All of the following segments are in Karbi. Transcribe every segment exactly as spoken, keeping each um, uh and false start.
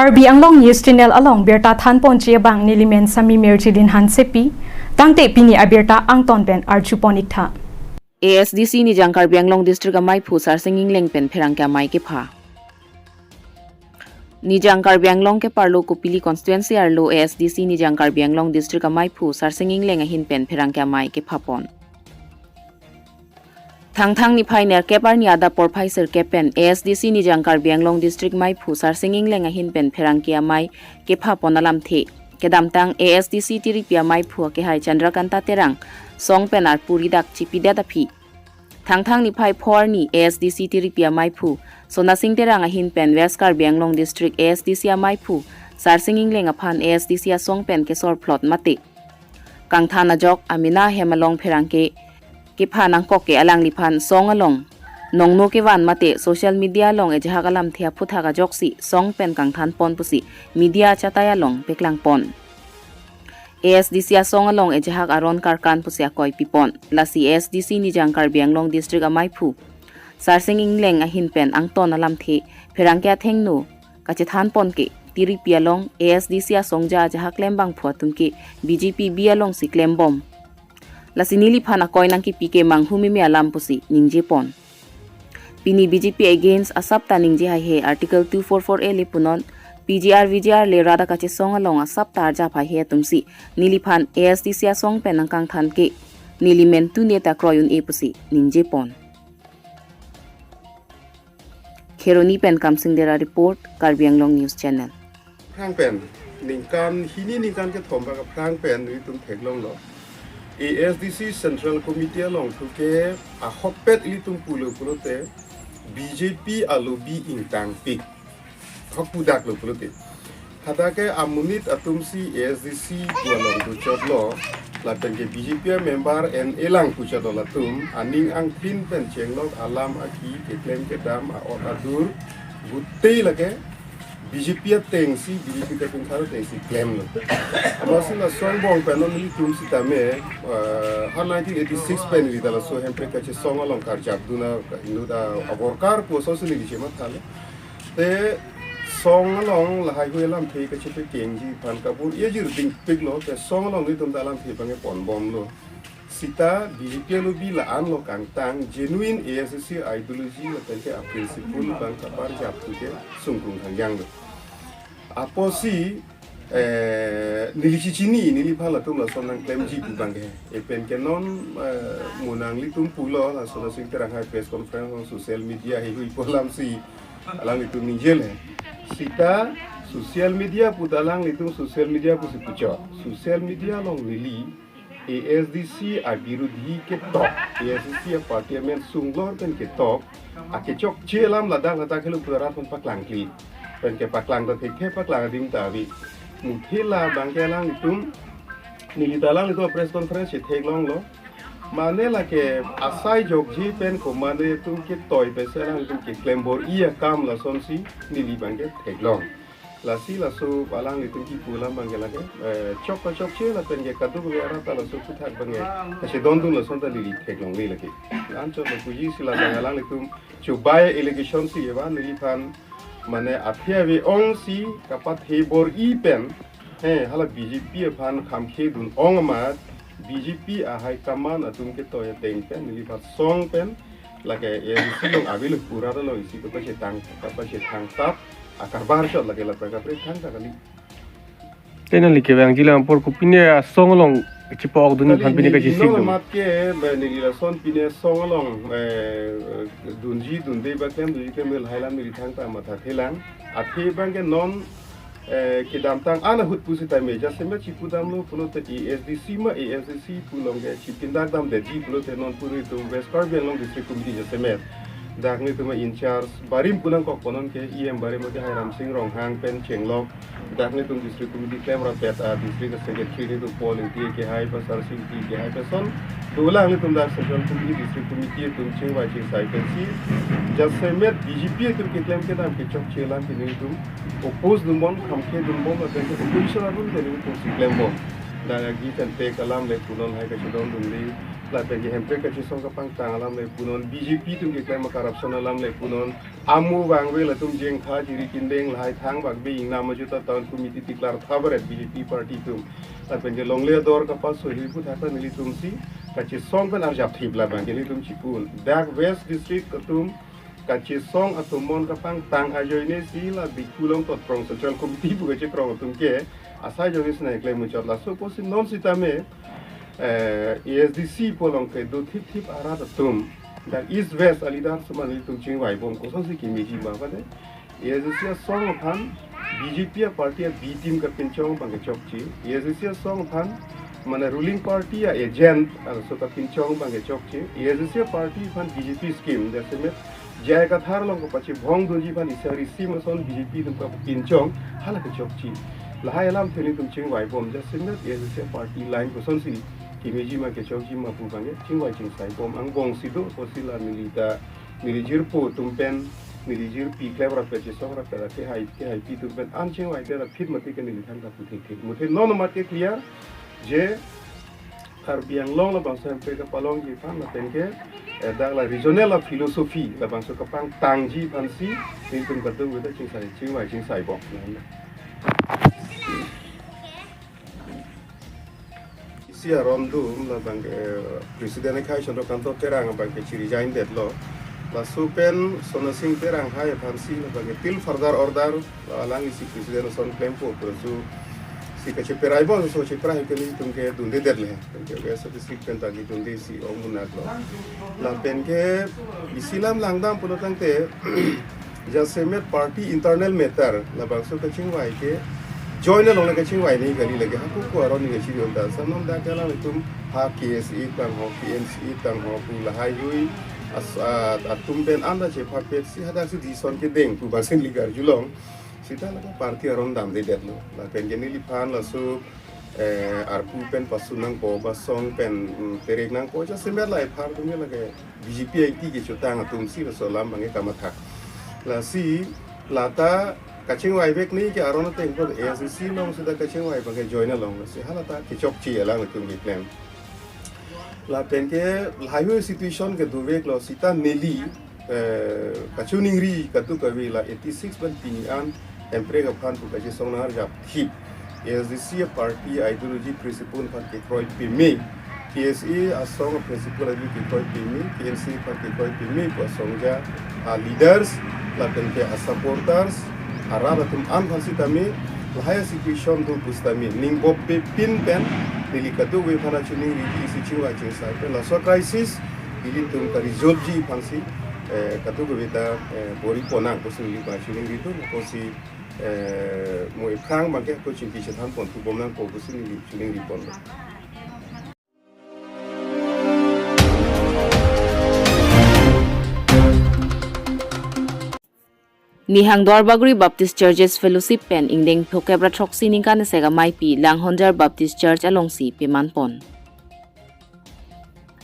Karbi Anglong News Channel along birta thanponji abang nelimen Sami Mirjilin Hansepi, tangte pini abirta angton pen arjupon iktha. A S D C Nijang Karbi Anglong District amaiphu Sarsing Engleng pen pherangke amei kepha. Nijang Karbi Anglong keparlo Kopili constituency arlo A S D C Nijang Karbi Anglong District amaiphu Sarsing Engleng ahin pen pherangke amei kephapon. Thangthang niphai nerkep arni adap porphai sirkep pen A S D C Nijang Karbi Anglong District maiphu Sarsing Engleng ahin pen pherangke amei kephapon alamthe. Kedamtang A S D C tiripi amaiphu akehai Chandrakanta Terang song pen arpuri dak chipidet aphi. Thangthang niphai pho arni A S D C tiripi amaiphu Sonasing Terang ahin pen West Karbi Anglong District A S D C amaiphu Sarsing Engleng aphan A S D C asong pen kesorplot mate kangthan ajok amena ahem along pherangke kepha nangkok ke alangliphan song along nongno kevan mate social media along ejahak alamthe aphuthak ajoksi song pen kangthanpon pusi media achatai along peklangpon. A S D C asong along ejahak aron karkan pusi akoi pipon. Lasi A S D C Nijang Karbi Anglong District amaiphu Sarsing Engleng ahin pen angton alamthe pherangke athengno kachethanpon ke tiripi along A S D C asongja ajahak klembangphu atum ke B J P bi alongsi klembom. Lasi neliphan akoi nangkipi ke manghu meme alam pusi ningjepon. Pini B J P against asap ta ningje haihe Article two four four A le punon P G R V G R le rada kachesong along asap ta arjap haihe atumsi neliphan A S D C asong pen nangkangthan ke nelimen tune ta kroi un-e pusi ningjepon. Kheroni pen Kamsing Dera report, Karbi Anglong News Channel. Phrang pen, ningkan hini ningkan kethom bak phrang pen nelitum theklonglo. A S D C Central Committee along thu ke ahokpet ilitum pulo pulote B J P alobi ingtangpik. Hok pudaklo pulote. Hadak ke amonit atumsi A S D C pu along puchotlo, lapen ke B J P member en elang puchotlo latum, aning angthin pen chenglok alam aki keklem kedam a-ot adur, gutei lake B J P atengsi, B J P kapingkhar atengsi klemlo. Amatsi lason angbong pen non nelitum sitame, eh, ha nineteen eighty-six pen neli ta laso Hemprek kachesong along karjapdun a, inut a, avorkar pu asonsi neli chemathalo. Te song along lahai hui alamthe kachepekengji aphan kabur-i ajir dingpiklo, te song along nelitum ta alamthe abang ponbomlo. Sita B J P alobi la-anlo kangtang, genuine A S D C ideology lapen ke a-principle abang kaparjap thu ke sungkrung thangjanglo. Apotsi, eh, neli chichini, neliphan latum lason nangklemji pu abang ke. Epen ke non, eh, mo nanglitum pulo, lason Sonasing Terang hai press conference along social media heihui pu alamsi alanglitum ningjelo. Sita social media pu ta alanglitum social media pusi puchot. Social media along neli A S D C abirudhi ketok, A S D C aparty amen sunglor pen ketok, akechokche alam ladak ladak helo pu arat pen paklangkle. Pen kepaklang ta thekthe, paklang adim ta ave. Muthe labang ke alanglitum, neli ta alanglitum press conference si theklonglo. Mane lake asai jokji pen komatne atum ketoi pensi alanglitum keklem bor-i akam lasonsi neli abang ke theklong. Lasi laso alanglitum kipu alam abang ke lake, eh, chok pachokche lapen ke kadokave arat ta laso aphuthak abang ke kachedondun lason ta neli theklongle lake. Anchot lo puji si labang alanglitum chubai allegation si eva neliphan mane athe ave-ongsi kapathe bor-i pen, he, hala B J P aphan khamkhedun ong amat, B J P a-high command atum ketoi ateng pen neliphan song pen lake A S D C along avelo pu arat along isi kapachethang, kapachethangtap akarbar chot lake lapen kaprek thangta kali. Te nangli kevangji lang apor kopine asong along chipa-okdun aphan pine kachesik do? Neli non amat ke, be, neli lason pine song along, eh, dunji dunde ba klemdunji klem lahai alam neli thangta mathathelang. Athe abang ke non, eh, kedamtang an ahut pusitame jasemet chipudamlo pulote A S D C ma A S D C pu along ke chipindak damdetji pulote non puri atum West Karbi Anglong District Committee jasemet dak nelitum in-charge barim pu nangkokpon non ke E M barim akehai Ramsing Ronghang pen chenglok. Dak nelitum District Committee klemrapet a-District Secretary nelitum Paul Ingti akehai, Pasar Singti akehai, lason dolang nelitum dak Central Committee, District Committee atum chingvai chingsai pensi jasemet B J P atum keklem kedam kechokche alam ke nelitum oppose dunbom, khamkhedunbom, lapen ke opposition atum ke nelitum si klembom. Dak agi pen tek alam le punon hai kachedondunde. Lapen ke Hemprek kachesong kapangtang alam le punon, B J P atum keklem corruption alam le punon, amu bangve latum jengkha jiri kindeng lahai thang bangve ingnam ajuta town committee tiklar thabaret B J P party atum. Lapen ke longle ador kapaso hi puthak ta nelitum si kachesong pen arjap thip labang ke nelitum chipun. Dak West District atum kachesong atum mon kapangtang ajoine si la Diphu along totprong Central Committee pu kachekrong atum ke asai jongsi nai klem muchot laso pusi non sitame eh, A S D C pu along kedo thip thip arat atum. Dak East West alidar suma nelitum chingvai bom kosonsi kemeji ma pade. A S D C asong aphan B J P a party a B team kapinchong bang kechokche. A S D C asong aphan mane ruling party a agent also kapinchong bang kechokche. A S D C a party aphan B J P scheme jasemet J I Kathar along kapachibhong dunji aphan isi ri sim ason B J P atum kapinchong hala kechokche. Lahai alamthe nelitum chingvai bom jasemet A S D C a party line kosonsi kemeji ma kechokji ma pu bang ke chingvai chingsai bom angbong si do pusi la neli ta neli jirpo atum pen, neli jirpi klep rap kachesong rap kachehai kehaipi atum pen an chingvai te rap phit mati ke neli than kapu thekthek. Muthe non mat ke clear je Karbi Anglong labangso Hemprek kapalongji aphan lapen ke eh, dak la regional la philosophy labangso kapangtangji aphansi nelitum kadokave ta chingsai chingvai chingsai bom. Isi aron atum labang ke President akhai Chandrakanta Terang abang ke chi-resign detlo. Laso pen Sona Sing Terang hai aphansi labang ke till further order alang isi President ason klempo puloso si kacheperai bom so cheperai ke nelitum ke dunde detle. Ke ke so district pen ta kedunde si ong munak lo. Lapen ke isi lam langdam pulo tangte jasemet party internal matter labangso kachingvai ke join along le kachingvai ni kali lagi haku ko aron ni kachiri unta sanom dak ke alanglitum ha K S A tang ho K M C A tang ho pu lahai hui as- ah, atum pen anda chephapet si hadak si dison kedeng pu basin ligar julong sita lagi party aron damde detlo lapen ke neliphan laso eh, arpu pen pasu nangpo ba song pen mm, terek nangpo jasemet la ephar atum ke lagi B J P aiti kechotang atum si laso alam bang ke kamathak. Lasi lata kachingvai vek ni ke aron ateng ko A S D C along sita kachingvai bang ke join along lasi halata kechokche alanglitum keklem. Lapen ke lahai hui situation ke dovek lo sita neli eh, kachiningri kadokave la eighty six pen pini an Hemprek aphan pu kachesong nang arjap thip. A S D C a party ideology principle aphan kekroi peme, K S A asong a principle agi kekroi peme, K M C A aphan kekroi peme pu asong ja a leaders lapen ke a supporters arat atum an aphan sitame lahai a situation do pusitame ning bop pe pin pen neli kadokave aphan chiningriji isi chingvai chingsai pen laso crisis ilitum ka-resolve ji aphansi eh, kadokave ta eh, bor-i ponnang pusi neli ba chiningri do pusi eh, mo ephrang bang ke ko chingki chethan pon thu bom nangpo pusi neli chiningri pon. Nihang Duarbagori Baptist Churches Fellowship pen ingdeng phokep ra throksi ningkan esek ameipi Langhonjar Baptist Church alongsi peman pon.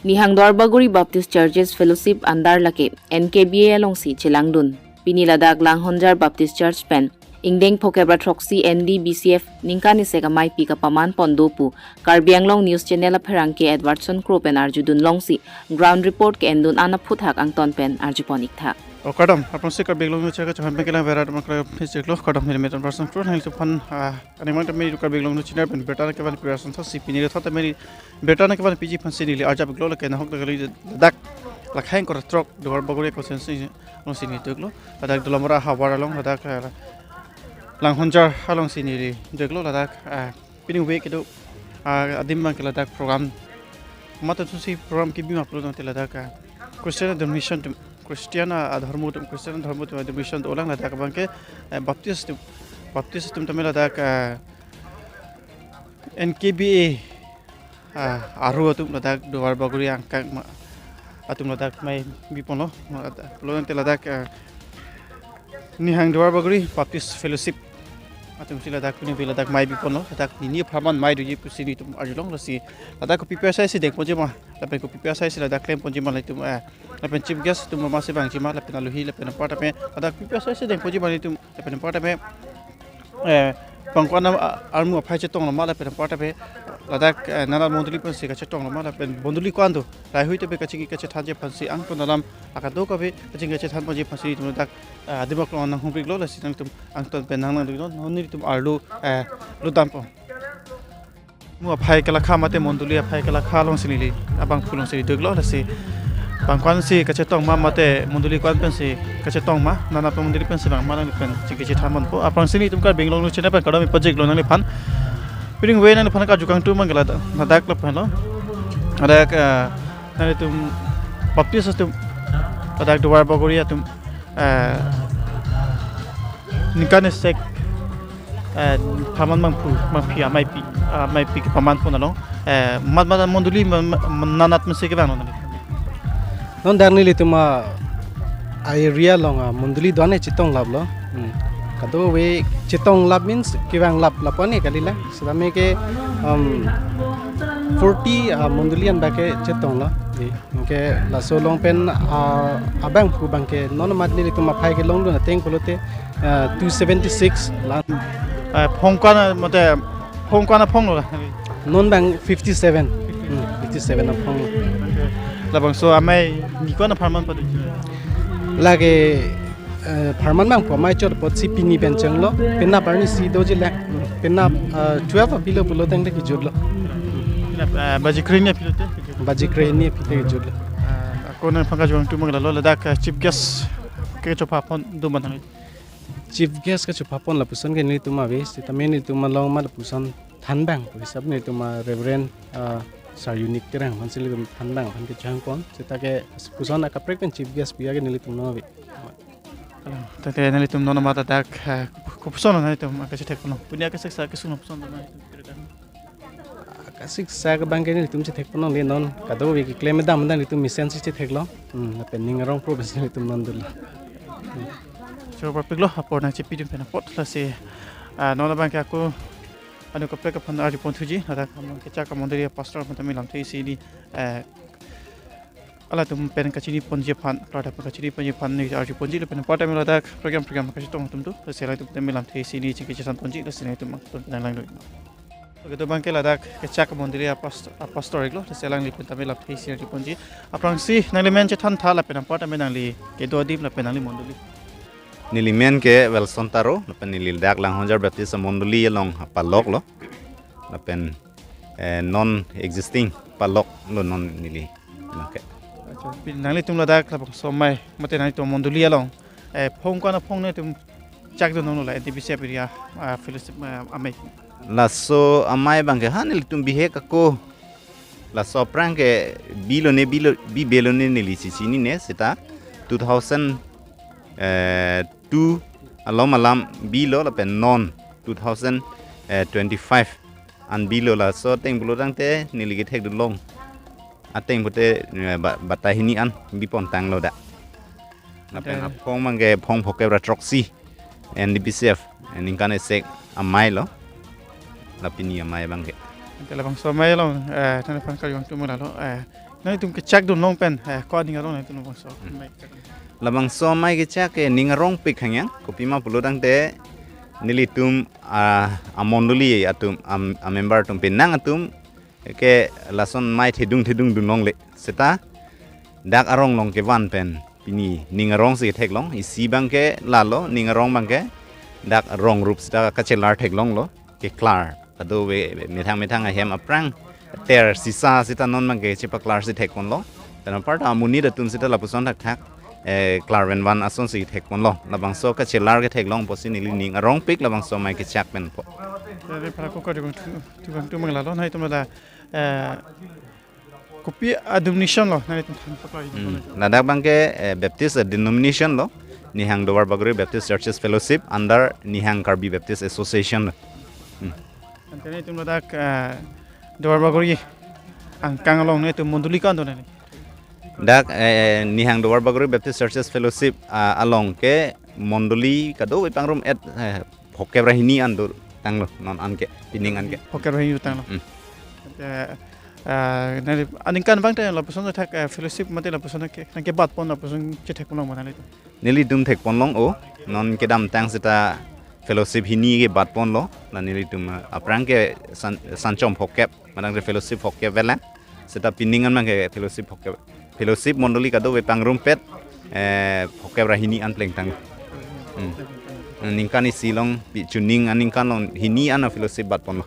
Nihang Duarbagori Baptist Churches Fellowship under lake N K B A alongsi chelangdun. Pini ladak Langhonjar Baptist Church pen ingdeng phokep ra throksi N D B C F ningkan esek ameipi kapaman pon do pu Karbi Anglong News Channel apherangke Edwardson Kro pen arjudun longsi ground report ke-endun an aphuthak angton pen arjupon iktha. O kardom, aphrangsi Karbi Anglong News Channel kachethan pen kelang bera teman kala phisik lo kardom neli Edwardson Kro nangtum aphan ah, aning mang tame Karbi Anglong News Channel pen berta kevan preparation tha si pini le tha tame berta kevan piji aphansi neli arjap iklo lake nahok dak ladak lakhang kor throk Duarbagori constituency alongsi neli duklo ladak Dolamara havar along ladak ah, Langhonjar alongsi neli duklo ladak ah, pini week kedo ah, adim bang ke ladak program mata tusi program kebi ma pulo tangte ladak ah, Christian denomination atum Christian ah, adhormo atum Christian adhormo atum denomination dolang ladak bang ke eh, Baptist atum Baptist atum tame ladak ah, N K B A ah, aru atum ladak Duarbagori angkang ma- atum ladak mei biponlo pulo tangte ladak ah, Nihang Duarbagori Baptist Fellowship atumsi ladak pini ladak mei biponlo ladak nini apharman mei doji pusi nelitum arjulong lasi ladak kopi pi asai si dengponji ma lapen kopi pi asai si ladak klemponji ma latum eh, lapen chief guest atum masi vangji ma lapen alohi lapen apar tame ladak kopi pi asai si dengponji ma nelitum lapen apar tame eh, pangkon nam ah, armu aphai chetong lama lapen apar tame Ladak, eh, nanat mondoli pensi kachetong loma lapen mondoli ko-an do, laheihui tebe kachingki kachethanji aphansi angton alam akado kave kachingki kachethan ponji aphansi nelitum ladak, eh, adimok along nanghumri-iklo, lasi nelitum angton pen nanglangdunlo, non nelitum arlo, eh, lutdampo. Mo aphai kelakha mate mondoli aphai kelakha alongsi neli abangphu alongsi do-iklo, lasi bang ko-ansi kachetong ma mate mondoli ko-an pensi kachetong ma, nanat mondoli pensi vang ma, nangli pen chingki chethan ponpo. Aphrangsi nelitum Karbi Anglong News Channel pen kardom pajirlo nangliphan. Pining ve nangliphan karju kangtung abang ke ladak, ladak lapen lo. Ladak, eh, nanglitum Baptist atum, ladak Duarbagori atum, eh, ningkan isi, eh, pharman bangphu, bangphi ameipi, ameipi kepaman pon along, eh, mat mat mondoli ma-, ma-, nanat mese kevang lo nangli? Non dak nelitum a-area along amondoli do-an ke chetonglaplo. Hmm. Kadokave chetonglap means kevanglap lapu-an ke kali la. Setame ke, um, forty amondoli an abang ke chetonglo. Di. Anke laso along pen, ah, abangphu abang ke non amat nelitum aphai kelongdun ateng pulote, ah, two seventy-six la. Eh, phong ko-an mate phong ko-an aphong lo la? Non abang fifty-seven. Hmm, fifty-seven aphong lo. Labangso amei ni ko-an apharman padu? Lake, eh, pharman bangphu amei chot apotsi pini pen chenglo, penap arnisi doji le, penap, eh, twelve aphi lo pulo tangte kejutlo. Penap, eh, baji krehini aphi lote? Baji krehini aphi te kejutlo. Eh, ako nangphan karju kangtung abang lalo, ladak, eh, chief guest kechopha pon do ma nang? Chief guest kechopha pon lapuson ke nelitum ave, setame nelitum along ma lapuson thanbang, hisap nelitum a Reverend, ah, Sir Unique Terang aphansi nelitum thanbang aphan kechang pon, seta ke lapuson akaprek pen chief guest pu-a ke nelitum along ave. Tangte nelitum non amat ladak, eh, kopuson nelitum akachethek ponlo? Pini akasik sa kesung lapuson do ma nelitum? Akasik sa ke abang ke nelitum chethek ponlongle, non kadokave keklem kedam abang nelitum mesensi chetheklo. Hmm, lapen ning arong pro pensi nelitum non dolo. Hmm. Choro parpiklo apor nangchepidun pen apot, lasi, ah, non abang ke ako anut kaprek aphan arju ponthuji, ladak amang kechak amondoli apastor aphan tame lamthe isi neli, eh, halatum pen kachini ponji aphan, pradap kachini ponji aphan neli arju ponji, lapen apar tame ladak program program kachetong atum do, lasi halatum tame lamthe isi neli chingki chethan ponji, lasi nelitum angton pen nanglangdun. Oke, to abang ke ladak kechak mondoli apast-, apastor-iklo, lasi alangli pen tame lamthe isi arju ponji. Aphrangsi nangli men chethan tha lapen apar tame nangli kedo adim lapen nangli mondoli. Neli men ke Wilson Taro, lapen neli dak Langhonjar Baptist mondoli along apalok lo. Lapen, eh, non existing palok lo non neli. Oke. Acha, pini nanglitum ladak labangso amei mate nanglitum mondoli along, eh, phong ko-an aphong nelitum chakdun longlo la N T B C F area, ah, fellowship, ah, amei? Laso amei abang ke ha nelitum bihek ako. Laso aphrang ke bilo ne bilo, bi bilo ne neli chechinine, seta two thousand, eh, two alom alam bilo lapen non two thousand, eh, twenty-five an bilo, laso ateng pulo tangte neli kethekdun long ateng pute, eh, ba-, batai hini an bipon tanglo dak. Lapen Ante aphong abang ke phong phongkep ra throksi N T B C F, eh, ningkan isi amei lo. La pini amei abang ke. Ante labangso amei along, eh, nangliphan karju kangtung abang lalo, eh, nanglitum kechakdun long pen, eh, ko-an ning arong nanglitum labangso Hmm. amei kechak? Labangso amei kechak ke ning arongpik hangyang, kopima pulo tangte nelitum, ah, amondoli atum, am-, amember atum penang atum ke lason amei thedung thedung dun longle. Seta dak arong along kevan pen pini ning arongsi theklong, isi abang ke lalo, ning arong abang ke dak arong rup seta kachelar theklonglo, keklar. Kadokave methang methang ahem aphrang ter sisa seta non abang ke chepaklarsi thekponlo. Lapen apar ta amonit atum seta lapuson thakthak, eh, klarvenvan asonsi thekponlo. Labangso kachelar ketheklong apotsi neli ning arongpik labangso amei kechak pen po. Jadi para ko karju kangtung, karju kangtung abang lalo, nanglitum ladak, eh, kopi a-denomination lo nanglitum than paklar? Hmm. Ladak abang ke, eh, Baptist, eh, denomination lo, Nihang Duarbagori Baptist Churches Fellowship under Nihang Karbi Baptist Association lo. Hmm. Ante nanglitum ladak, eh, Duarbagori angkang along nanglitum mondoli ko-an do nangli? Dak, eh, Nihang Duarbagori Baptist Churches Fellowship, ah, along ke mondoli kadokave pangrum et, eh, phongkep ra hini an do tanglo, non anke, pining anke. Phongkep ra hini do tanglo. Hmm. Eh, eh, nangli aningkan abang te lapuson thak, eh, fellowship mate lapuson ke, nangkebat pon lapuson chethekponlong ma nanglitum? Nelitum thekponlong o, non kedamtang seta fellowship hini ke bat ponlo, la nelitum, eh, aphrang ke San, Sanchom phokep, madang ke fellowship phokep velang. Seta pining an abang ke fellowship phokep, fellowship mondoli kadokave pangrumpet, eh, phokep ra hini an plengtang. Hmm. Ningkan isi along, pi chuning aningkan along hini an fellowship bat ponlo.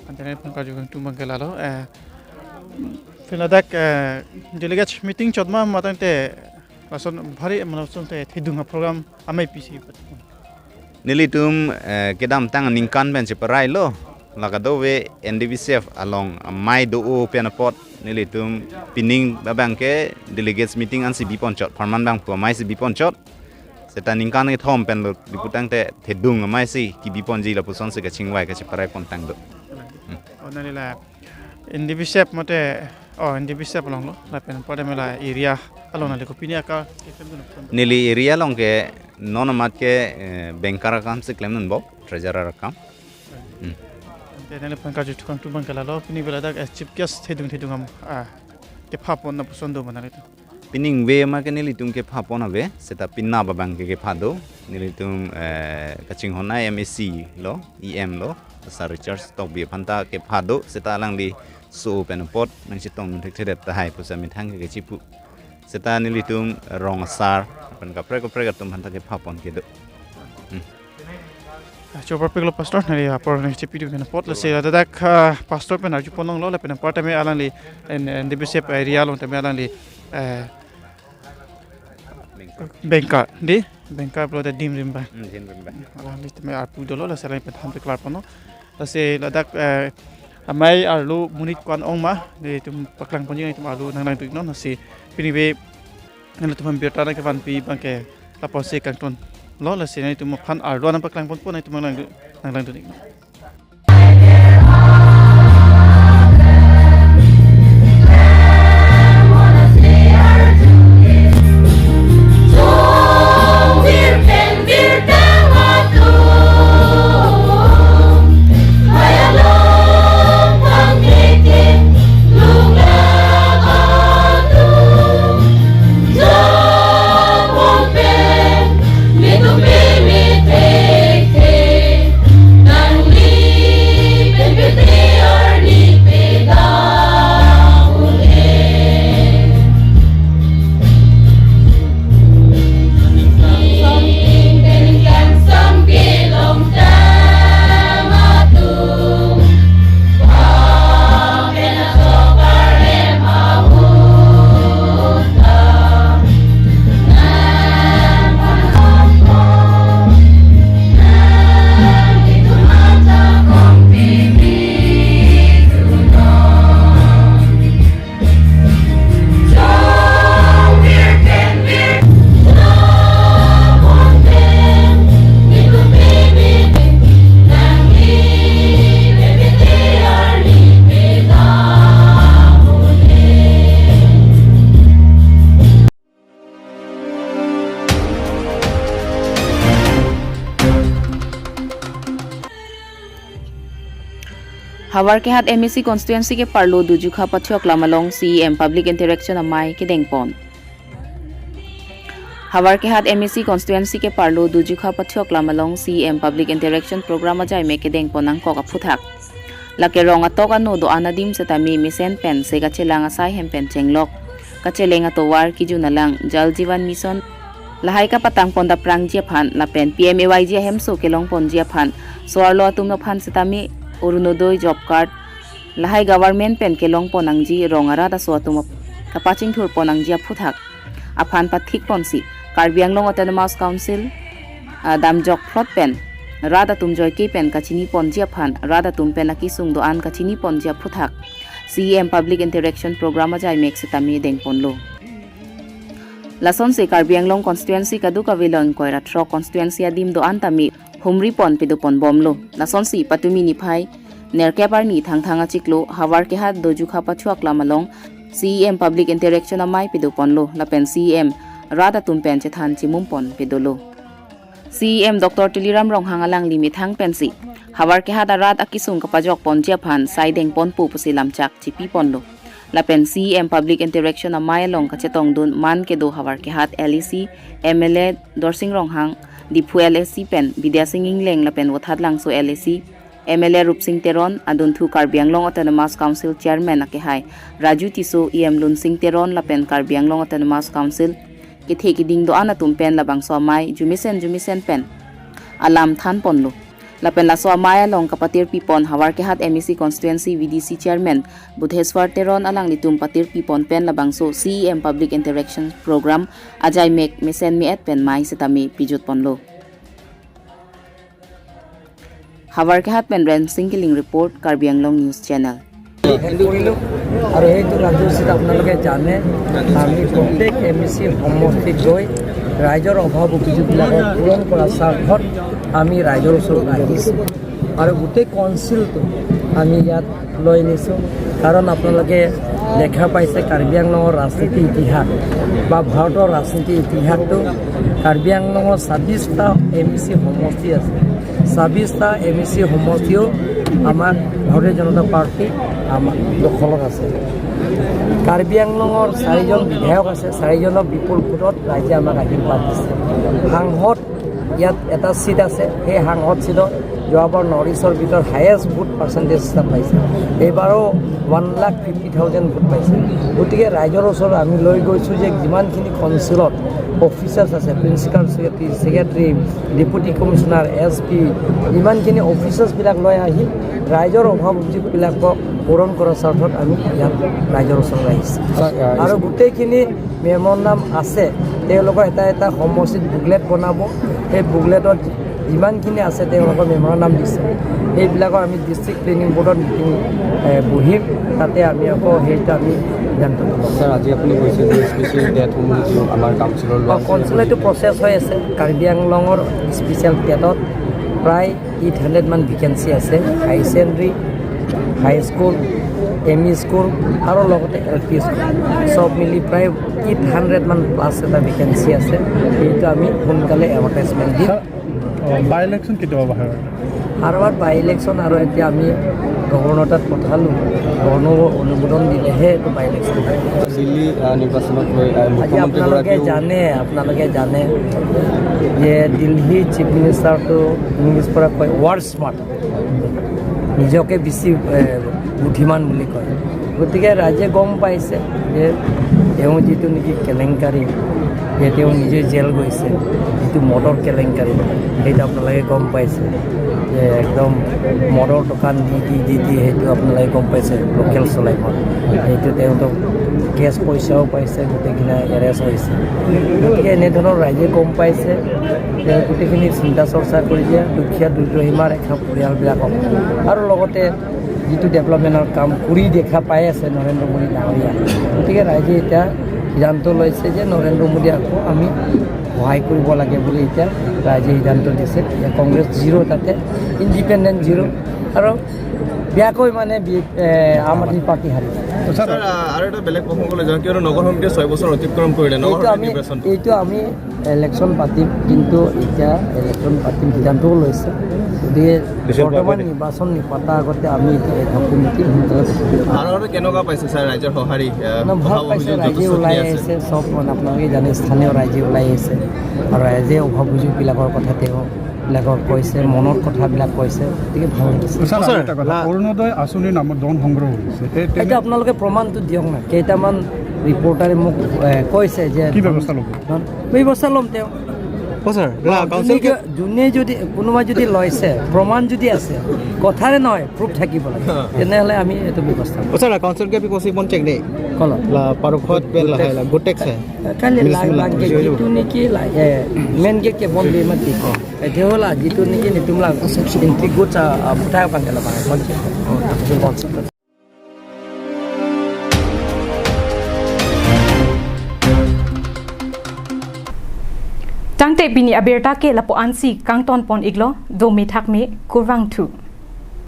Ante neli aphan karju kangtung abang ke lalo, eh, pini ladak, eh, delegates meeting chot ma, matang te lason bhari, mane lason te thedung aprogram amei pisi. Nelitum, eh, kedamtang aningkan pen cheparailo, la kadokave N D B C F along amei do-o pen apot nelitum pining abang ke delegates meeting ansi bi ponchot, pharman abangphu amei si bi ponchot. Seta ningkan kethom pen lo, diputang te thedung amei si kebi ponji, lapuson si kachingvai kacheparai pontang do. Oh, neli la N D B C F mate, oh, N D B C F along lo, lapen apot me la area along neli kopine aka, neli area along ke non amat ke, eh, banker akam si klemdunbom, treasurer akam. Hmm. Ante neli aphan karju kangtung abang ke lalo, pini ave ladak, eh, chief guest thedung thedung am, ah, kepha pon lapuson do ma nanglitum? Pining ave ma ke nelitum kepha pon ave, seta penap abang ke kepha do, nelitum, eh, kachinghon I M A C lo, E M lo, Sir Richard Tokbi aphan ta kepha do, seta alangli so pen apot nangchetongdun thekthedet tahai pusi amethang ke kachipu. Seta nelitum rong asar, lapen kaprek kaprek atum aphan ta kepha pon kedo. Hmm. Ah, chopar pik lo pastor, neli apor neli chepi do pen apot, lasi ladak, ah, pastor pen arju pon longlo, lapen apar tame alangli, en, N D B C F area along tame alangli, eh, banker, di, banker pulote Dimrim abang. Hmm, Dimrim abang. Alangli tame arpu dolo, lasi alangli pen than declare ponlo. Lasi ladak, eh, amei arlo monit ko-an ong ma, nelitum paklang ponji, nelitum arlo nanglang duk non, lasi pini ave nelitum aphan birta nangkevanpi abang ke lapusi kangtonlo, lasi nelitum aphan arlo nangpaklang ponpo, nelitum nanglang duk, nanglang duk. Havarkehat M A C constituency keparlo Dujukha Pathioklam along C E M public interaction amei kedengpon. Havarkehat M A C constituency keparlo Dujukha Pathioklam along C E M public interaction program ajai me kedengpon nangkok aphuthak. Lake rong atok ano do-an adim setame mesen pen se kachelang asai hem pen chenglok, kacheleng atovar, kejun alang, Jal Jeevan Mission lahai kapatang pon daprangji aphan lapen P M A Y G ahemso kelong ponji aphan, so-arlo atum aphan setame Orunodoi, job card lahai government pen kelong pon nangji rong arat aso atum ap-, kapachingthur pon nangji aphuthak aphan pathik ponsi Karbi Anglong Autonomous Council, ah, damjok phlot pen rat atum joike pen kachini ponji aphan, rat atum pen akesung do-an kachini ponji aphuthak C E M public interaction program ajai mek setame dengponlo. Lasonsi Karbi Anglong constituency kadokave along ingkoi ra throk constituency adim do-an tame humri pon pedopon bomlo. Lasonsi patumi niphai nerkep arni Thangthang achiklo Havarkehat Dujukha Pathioklam along C E M public interaction amei pedoponlo lapen C E M rat atum pen chethan chimum pon pedolo. C E M Doctor Tuliram Ronghang alangli methang pensi Havarkehat arat akesung kapajok ponji aphan sai dengponpo pusi lamchak chipi ponlo. Lapen C E M public interaction amei along kachetongdun man kedo Havarkehat L A C M L A Dorsing Ronghang, Diphu L A C pen Bidya Sing Engleng lapen Vothatlangso L A C, M L A Rupsing Teron, adunthu Karbi Anglong Autonomous Council Chairman akehai Raju Tisso, E M Lunsing Teron lapen Karbi Anglong Autonomous Council kethe keding do-an atum pen labangso amei jumesen jumesen pen alam thanponlo. Lapen laso amei along kapatir pipon Havarkehat M A C Constituency V D C Chairman Budheswar Teron alanglitum patir pipon pen labangso C E M Public Interaction Program ajai mek mesen me-et pen mei setame pijutponlo. Havarkehat pen Rensing Killing report, Karbi Anglong News Channel. সেইটো কৰিলোঁ। আৰু সেইটো কাৰ্যসূচীত আপোনালোকে জানে, আমি প্ৰত্যেক M E চি সমষ্টিত গৈ ৰাইজৰ অভাৱ অভিযোগবিলাকক পূৰণ কৰাৰ স্বাৰ্থত আমি ৰাইজৰ ওচৰত আহিছোঁ। আৰু গোটেই কাউন্সিলটো আমি ইয়াত লৈ নিছোঁ। কাৰণ আপোনালোকে দেখা পাইছে কাৰ্বি আংলঙৰ ৰাজনীতি ইতিহাস বা ভাৰতৰ ৰাজনীতি ইতিহাসটো, কাৰ্বি আংলঙৰ ছাব্বিছটা এম ই চি সমষ্টি আছে। ছাব্বিছটা এম ই চি সমষ্টিও আমাৰ ভাৰতীয় জনতা পাৰ্টি আমাৰ দখলত আছে। কাৰ্বি আংলঙৰ চাৰিজন বিধায়ক আছে, চাৰিজনক বিপুল ভোটত ৰাইজে আমাক আশীৰ্বাদ দিছে। সাংসদ ইয়াত এটা ছিট আছে, সেই সাংসদ ছিটত যোৱাবাৰ নৰ্থ ইষ্টৰ ভিতৰত হায়েষ্ট ভোট পাৰ্চেণ্টেজ এটা পাইছে। এইবাৰো ওৱান লাখ ফিফটি থাউজেণ্ড ভোট পাইছে। গতিকে ৰাইজৰ ওচৰত আমি লৈ গৈছোঁ যে যিমানখিনি কাউন্সিলত অফিচাৰ্ছ আছে, principal secretary, secretary, deputy commissioner, S P, ইমানখিনি অফিচাৰ্ছবিলাক লৈ আহি ৰাইজৰ অভাৱ অভিযোগবিলাকক পূৰণ কৰাৰ স্বাৰ্থত আমি ইয়াত ৰাইজৰ ওচৰত আহিছোঁ। ছাৰ, আহ, আৰু গোটেইখিনি মেমৰেণ্ডাম আছে, তেওঁলোকৰ এটা এটা সমষ্টিত বুকলেট বনাব। সেই বুকলেটত যিমানখিনি আছে তেওঁলোকৰ মেমৰেণ্ডাম দিছে, সেইবিলাকৰ আমি ডিষ্ট্ৰিক্ট প্লেনিং বৰ্ডত মিটিং, এ, বহিম, তাতে আমি আকৌ সেইটো আমি সিদ্ধান্ত ল'ম। ছাৰ, আজি আপুনি কৈছে যে স্পেচিয়েল টেটসমূহ যিটো আমাৰ কাউন্সিলৰ লোৱা অ, হৈছে, কাউন্সিলৰ এইটো প্ৰচেছ হৈ আছে। কাৰ্বি আংলঙৰ স্পেচিয়েল টেটত প্ৰায় এইট হাণ্ড্ৰেড মান ভেকেঞ্চি আছে। High secondary, high school, M E school আৰু লগতে এল পি স্কুল, চব মিলি প্ৰায় এইট হাণ্ড্ৰেড মান প্লাছ এটা ভেকেঞ্চি আছে। সেইটো আমি সোনকালে এডভাৰটাইজমেণ্ট দিম। ছাৰ, অ, বাই ইলেকশ্যন কেতিয়া হ'ব ছাৰ? আৰু এবাৰ বাই ইলেকশ্যন আৰু এতিয়া আমি গভৰ্ণৰ তাত পঠালোঁ, গভৰ্ণৰ অনুমোদন দিলেহে এইটো বাই ইলেকশ্যন হ'ব। দিল্লী, আহ, নিৰ্বাচনক লৈ, আহ, আজি মুখ্যমন্ত্ৰী আপোনালোকে গৰাকীয়েও জানে, আপোনালোকে জানে যে দিল্লী চিফ মিনিষ্টাৰটো ইংলিছ পৰা কয় ৱৰ্ল্ড স্মাৰ্ট, নিজকে বেছি, এ, বুদ্ধিমান বুলি কয়। গতিকে ৰাইজে গম পাইছে যে তেওঁ যিটো নেকি কেলেংকাৰী, যে তেওঁ নিজে জেল গৈছে, যিটো মদৰ কেলেংকাৰী, সেইটো আপোনালোকে গম পাইছে যে একদম মদৰ দোকান দি দি দি দি সেইটো আপোনালোকে গম পাইছে, লোকেল চলাই মদ। সেইটো তেওঁতো কেছ পইচাও পাইছে, গোটেইখিনি এৰেষ্ট হৈছে। গতিকে এনেধৰণৰ ৰাইজে গম পাইছে যে গোটেইখিনি চিন্তা চৰ্চা কৰি দিয়ে দুখীয়া দৰিদ্ৰ সীমাৰেখা পৰিয়ালবিলাকক। আৰু লগতে যিটো ডেভেলপমেণ্টৰ কাম কৰি দেখা পাই আছে নৰেন্দ্ৰ মোদী ডাঙৰীয়া, গতিকে ৰাইজে এতিয়া সিদ্ধান্ত লৈছে যে নৰেন্দ্ৰ মোদী আকৌ আমি সহায় কৰিব লাগে বুলি এতিয়া ৰাইজে সিদ্ধান্ত দিছে। এতিয়া কংগ্ৰেছ জিৰ' তাতে, ইণ্ডিপেণ্ডেণ্ট জিৰ', আৰু বেয়াকৈ মানে বি-, এ, আম আদমী পাৰ্টি হাৰিব। ছাৰ, আ, আৰু এটা বেলেগ প্ৰসংগলৈ যাওঁ, কিয়নো নগৰ সমিতিয়ে ছয় বছৰ অতিক্ৰম কৰিলে, নগৰ এইটো সমিতি আমি, নিৰ্বাচনটো। এইটো আমি ইলেকশ্যন পাতিম, কিন্তু এতিয়া ইলেকশ্যন পাতিম সিদ্ধান্তও লৈছে। গতিকে পিছত বৰ্তমান পাতিম। নিৰ্বাচন নিপতাৰ আগতে আমি এতিয়া এই সমিতি সোনকালে পাতিম। আৰু, আৰু কেনেকুৱা পাইছে ছাৰ ৰাইজৰ সঁহাৰি, আ, ন, ভাল অভাৱ পাইছে, অভিযোগ ৰাইজে যথেষ্টখিনি ওলাই আছে। আহিছে, চব মানে আপোনালোকে জানে স্থানীয় ৰাইজে ওলাই আহিছে আৰু ৰাইজে অভাৱ অভিযোগবিলাকৰ কথা তেওঁ বিলাকক কৈছে, মনৰ কথাবিলাক কৈছে, গতিকে ভাল লাগিছে। ছাৰ, ছাৰ, আৰু এটা কথা, লা- অৰুণোদয় আঁচনিৰ নামত ধন সংগ্ৰহ হৈছে। তে-, তেনে- এতিয়া আপোনালোকে প্ৰমাণটো দিয়ক না। কেইটামান ৰিপৰ্টাৰে মোক, এ, কৈছে যে কি ব্যৱস্থা ল'ব? ধন, ব্যৱস্থা ল'ম তেওঁ। অ, ছাৰ, লা, অ, কাউন্সিল যোনে কে- য-, যোনে যদি, কোনোবাই যদি লৈছে, প্ৰমাণ যদি আছে, কথাৰে নহয়, প্ৰুফ থাকিব লাগে, অ। তেনেহ'লে আমি এইটো ব্যৱস্থা ল'ম। অ, ছাৰ, লা, কাউন্সিল কে পি কৌশিক মন চেক দেই? কল। লা, পাৰোখত পেন লা, হাই লা, গোটেক চাই। Kali miss lang mo lang lang, ke video gitu niki la, eh, men ke ke bon be mati ko. Eh, dia lah gitu niki ni tum lang. Inti gut sa, ah, buta kan kalau bang, kon. Oh, tak kon. Tangte pini abirta ke lapu-ansi kangton pon iklo, do me thak me, kurvangthu.